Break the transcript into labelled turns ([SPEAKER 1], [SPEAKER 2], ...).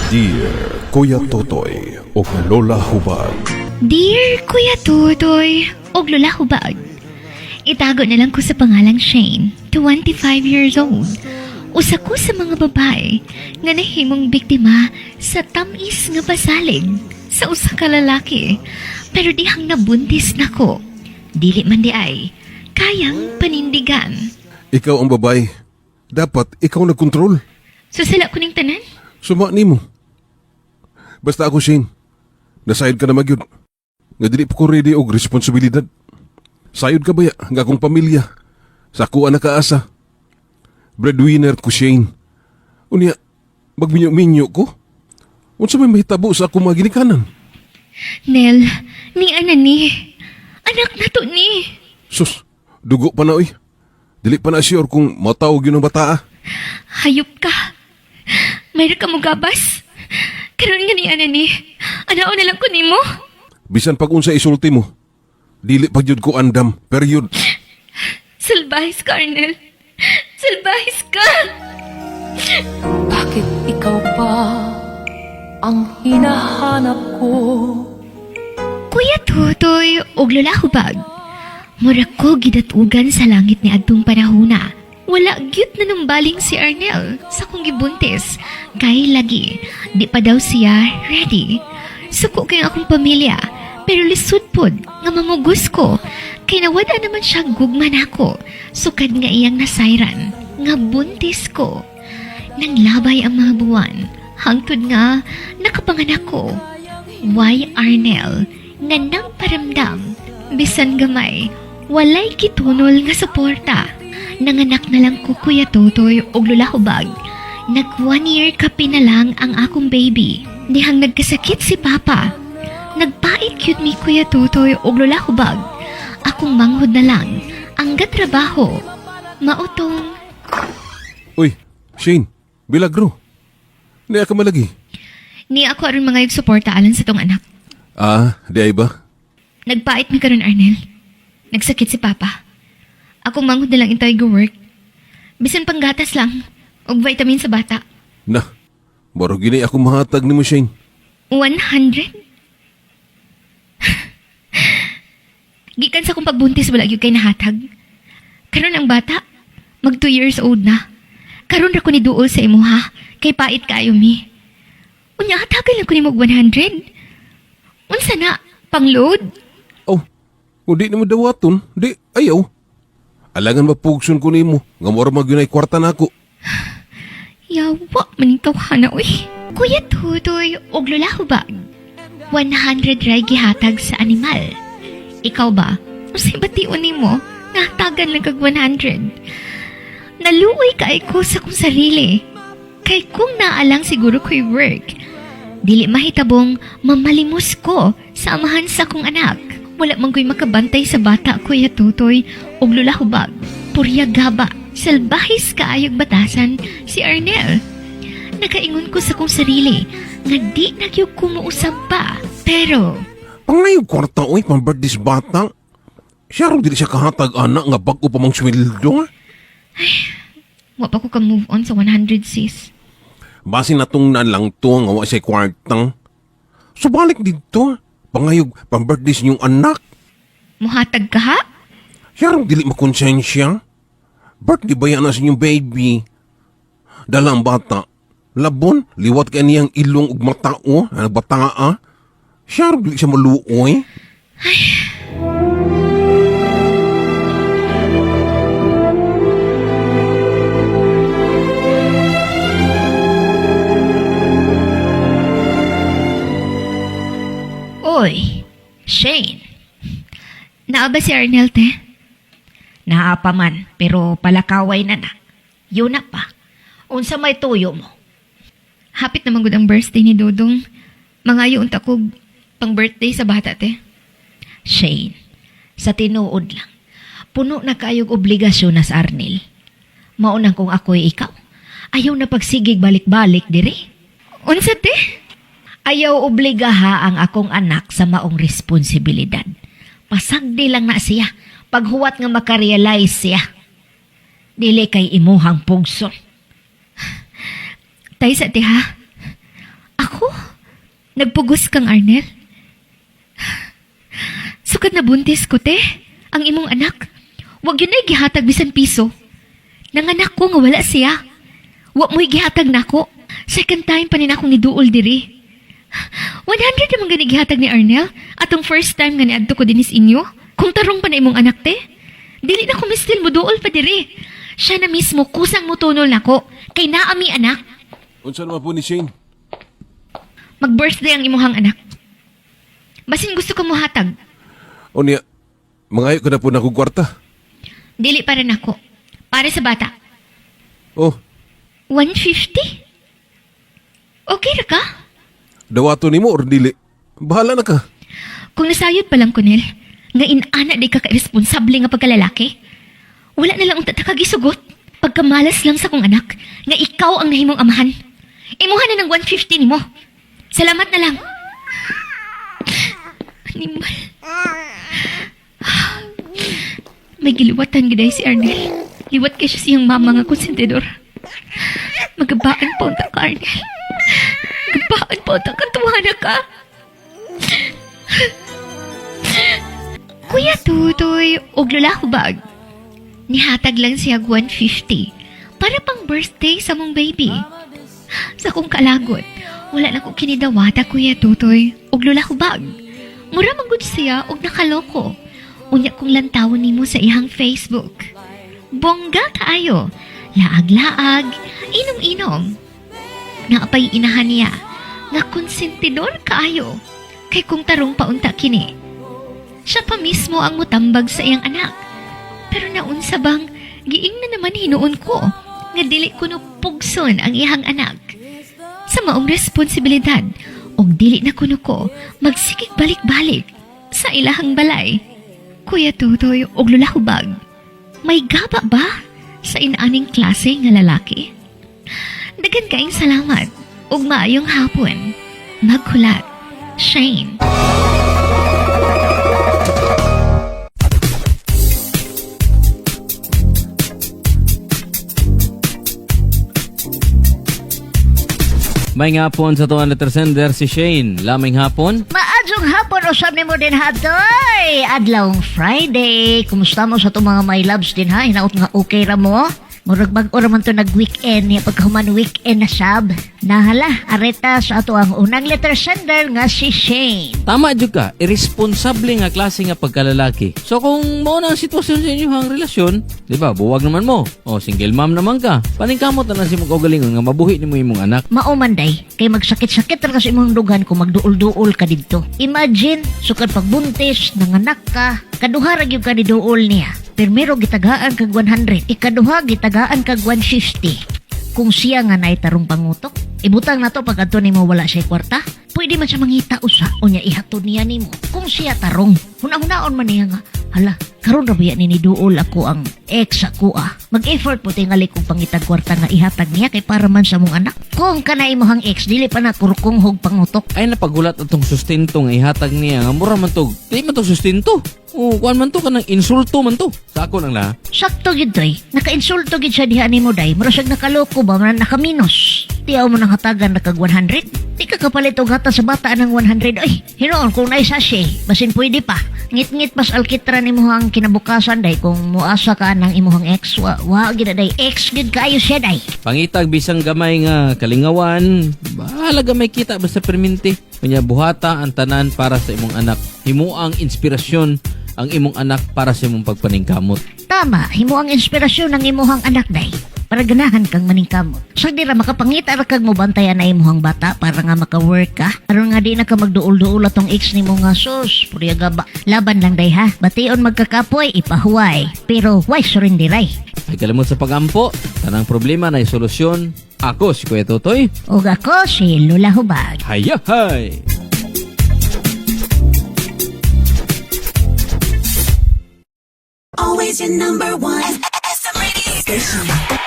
[SPEAKER 1] Dear Kuya Totoy ug Lola Hubag.
[SPEAKER 2] Dear Kuya Totoy ug Lola Hubag. Itago na lang ko sa pangalang Shane, 25 years old. Usa ko sa mga babae nga nahimong biktima sa tamis nga pasalig sa usa ka lalaki. Pero dihang nabuntis nako. Dili man di ay kayang panindigan.
[SPEAKER 1] Ikaw ang babae. Dapat ikaw nagkontrol.
[SPEAKER 2] So sala ko ning tanan?
[SPEAKER 1] Suma nimo. Basta ako, Shane. Nasayod ka na magyud. Nga dili pa ko ready og responsibilidad. Sayod ka baya nga akong pamilya. Sa ako ang nakaasa. Breadwinner ko, Shane. Unya, magminyo-minyo ko. Unsa may mahitabo sa akong mga ginikanan?
[SPEAKER 2] Nel, ni ana ni. Anak na to ni.
[SPEAKER 1] Sus, dugo pa na oy. Dili pa na sure kung matawag yun ang bataa.
[SPEAKER 2] Hayop ka. Mayroon ka mo gabas. Karon nga ni ana ni. Anao na lang ko nimo.
[SPEAKER 1] Bisan pag unsa isulti mo, dili pag yun ko andam, period.
[SPEAKER 2] Salbahis ka, Arnel. Salbahis ka.
[SPEAKER 3] Bakit ikaw pa ang hinahanap ko?
[SPEAKER 2] Kuya Totoy og Lola Hubag. Mura ko gidatugan sa langit ni adtong panahona. Wala gyud na numbaling si Arnel sa kong gibuntis. Kay lagi, di pa daw siya ready. Suko kay akong pamilya, pero lisod pod nga mamugos ko. Kay nawala naman siya gugma nako. Sukad nga iyang nasayran, nga buntis ko. Nanglabay ang mga buwan. Hangtod nga, nakapanganak ko. Why Arnel, nga nagparamdam, bisan gamay, walay kitunol nga suporta. Nanganak na lang ko Kuya Totoy og Lola Hubag. Nag 1 year kape na lang ang akong baby. Dihang nagkasakit si Papa. Nagpait cute mi Kuya Totoy og Lola Hubag. Akong manghod na lang, ang gatrabaho. Mautong
[SPEAKER 1] Uy, Shane, bilagro. Hindi ka malagi.
[SPEAKER 2] Ni ako aron mga suporta alang sa tong anak.
[SPEAKER 1] Ah, di ay ba?
[SPEAKER 2] Nagpait mi karon Arnel. Nagsakit si Papa. Akong manghod na lang intay go work. Bisan panggatas lang og vitamin sa bata.
[SPEAKER 1] Na, baro gini ako mahatag nimo, Shane.
[SPEAKER 2] 100? Gikan sa akong pagbuntis wala gyud kay nahatag. Karon ang bata mag 2 years old na. Karon ra ko ni duol sa imuha kay pait kaayo mi. Unya hatagan lang ko nimo og 100. Unsa na? Pangload?
[SPEAKER 1] Oh, kung di nimo dawaton, di ayaw. Alangan mapugson ko nimo, nga mura magyunay kwarta nako.
[SPEAKER 2] Yawa, maning tawhana, uy. Kuya Tutoy, og Lola Hubag. 100 ray gihatag sa animal. Ikaw ba? Unsay bation nimo? Nahatagan lang kag 100. Naluoy kay ko sa kong sarili. Kay kung naalang siguro ko'y work. Dili mahitabong mamalimos ko sa amahan sa akong anak. Wala man ko'y makabantay sa bata, Kuya Tutoy, og Lola Hubag. Purya gaba, salbahis kaayog batasan si Arnel. Nakaingon ko sa kong sarili nga di na gyud ko muusab pa. Pero
[SPEAKER 1] Pangayog kwarta oy, pang birthday sa bata. Siya ron dili siya kahatag anak nga bag-o pa mang sweldo.
[SPEAKER 2] Wa pa ko ka move on sa 100, sis.
[SPEAKER 1] Basin na tong lang to nga wa siya kwartang. Subalik dito, pangayog pang birthday sa inyong anak.
[SPEAKER 2] Muhatag ka ha?
[SPEAKER 1] Siya ron dili makonsensya. Birthday ba yan na sa inyong baby? Dala ang bata. Labon, liwat kay niyang ilong ug matao, ang bataa. Siya ron dili siya maluoy.
[SPEAKER 2] Oy, Shane. Naa ba si Arnel, te?
[SPEAKER 4] Naa pa man, pero palakaway na na. Yun na pa. Unsa may tuyo mo?
[SPEAKER 2] Hapit naman gud ang birthday ni Dodong. Mangayo unta kog pang birthday sa bata, te.
[SPEAKER 4] Shane, sa tinuod lang, puno na kaayog obligasyon na sa Arnel. Maunang kung ako'y ikaw. Ayaw na pagsigig balik-balik dire.
[SPEAKER 2] Unsa, te?
[SPEAKER 4] Ayaw obligaha ang akong anak sa maong responsibilidad. Pasagdi lang na siya. Paghuwat nga makarealize siya. Dili kay imuhang pugson.
[SPEAKER 2] Tay sa te ha. Nagpugos kang Arnel. Sukad na buntis ko, te. Ang imong anak. Wag yun ay gihatag bisan piso. Nanganak ko nga wala siya. Wa mo'y gihatag nako. Second time pa ni akong niduol diri. 100 naman gani gihatag ni Arnel. Atong first time nga niadto ko dinis inyo. Kung tarong pa na imong anak, te. Dili na ko mistil mo duol pa diri. Siya na mismo kusang mutunol nako. Kay naami anak.
[SPEAKER 1] Unsa naman po ni Shane?
[SPEAKER 2] Mag-birthday ang imuhang anak. Basin gusto ko muhatag.
[SPEAKER 1] O niya, mangayo ka na po na kong kwarta.
[SPEAKER 2] Dili para nako. Para sa bata.
[SPEAKER 1] Oh,
[SPEAKER 2] 150? Okay ra ka?
[SPEAKER 1] dawato nimo or dili? Bahala na ka.
[SPEAKER 2] Kung nasayod pa lang ko, Nel, nga inana di ka ka-responsable nga pagkalalaki. Wala na lang unta ta kagisugot. Pagkamalas lang sa kong anak, nga ikaw ang nahimong amahan. Imuha na ng 150 nimo. Salamat na lang. Animal. May giliwatan giday si Arnel. Liwat kay siya siyang mama nga konsentidor. Magabaan pa unta ka, Arnel. Magabaan pa unta ka, tuwa ka. Kuya Tutoy, og Lola Hubag. Nihatag lang siya 150 para pang birthday sa mong baby. Sa kong kalagot, wala na ko kinidawata Kuya Tutoy og Lola Hubag. Mura man gud siya og nakaloko. Unya kong lantawon nimo sa iyang Facebook. Bongga kaayo, laag-laag, inom-inom. Naapay inahan niya, nga konsentidor kaayo. Kay kung tarong paunta kini, siya pa mismo ang mutambag sa iyang anak. Pero naunsa bang giing na naman hinuon ko nga dili ko no pugson ang iyang anak. Sa maong responsibilidad og dili na kuno ko magsigig balik-balik sa ilahang balay. Kuya Tutoy og Lola Hubag, may gaba ba sa inaaning klase nga lalaki? Dagan kaing salamat ug maayong hapon. Maghulat, Shane.
[SPEAKER 5] May hapon sa tuwan letter sender si Shane. Laming hapon.
[SPEAKER 6] Maadjong hapon usab nimo din hatoy. Adlawng Friday. Kumusta mo sa itong mga my loves din ha? Hinaot nga okay ra mo? Murag bag-o ra man to nag-weekend niya pagkahuman weekend na sab. Nahala, areta sa ato ang unang letter sender nga si Shane.
[SPEAKER 5] Tama jud ka, irresponsable nga klase nga pagkalalaki. So kung mao na ang sitwasyon sa inyong relasyon, di ba? Buwag naman mo. O single mom naman ka. Paningkamot na lang si mong kaugalingon nga mabuhi nimo imong anak.
[SPEAKER 6] Mao man day, kay magsakit-sakit ra kasi imong dughan kung magduol-duol ka didto. Imagine, sukad pagbuntis, nanganak ka, kaduha ra gyud ka ni duol niya. Primero gitagaan kag 100, ikaduha gitagaan kag 150. Kung siya nga naay tarong pangutok, ibutang na to pag adto nimo wala siya kwarta, pwede man siya mangita usa o niya ihatod niya nimo. Kung siya tarong, huna-hunaon man niya nga, hala, karon ra ba yan ni duol ako ang ex ako ah. Mag-effort po tingali kung pangitag kwarta nga ihatag niya kay para man sa mong anak. Kung kanay mo hang ex, dili pa na kurkong hog pangutok.
[SPEAKER 5] Ay napagulat atong sustento nga ihatag niya nga mura man to. Di man to sustento. O kuan man to kanang insulto man to. Sa ako lang la.
[SPEAKER 6] Sakto gid toy. Nakainsulto gid siya diha nimo day. Mura siyag nakaloko ba man nakaminos. Tiyaw mo nang hatagan na kag 100. Di ka kapalit og hata sa bata ng 100. Ay, hinuon kung naay sachet, basin pwede pa. Ngit-ngit pas alkitra nimo ang kinabukasan day kung muasa ka ng imuhang ex wa, wa gid na day ex gid kaayo siya day.
[SPEAKER 5] Pangitag bisang gamay nga kalingawan, bahala gamay kita basta perminti. Kunya buhata ang tanan para sa imong anak. Himuang inspirasyon ang imong anak para sa imong pagpaningkamot.
[SPEAKER 6] Tama, himo ang inspirasyon ng imuhang anak day. Para ganahan kang maningkamot. Sa di ra makapangita ra kag mobantayan na imuhang bata para nga maka-work ka. Aron nga di na ka magduol-duol atong ex nimo nga sus. Puriya ba. Laban lang day ha. Bation magkakapoy, ipahuway. Pero why surindiray?
[SPEAKER 5] Ay kalimot sa pagampo, tanang problema na solusyon. Ako si Kuya Totoy.
[SPEAKER 6] Ug ako si Lula Hubag.
[SPEAKER 5] Hayahay!
[SPEAKER 7] Always your number one. SM Radio Station.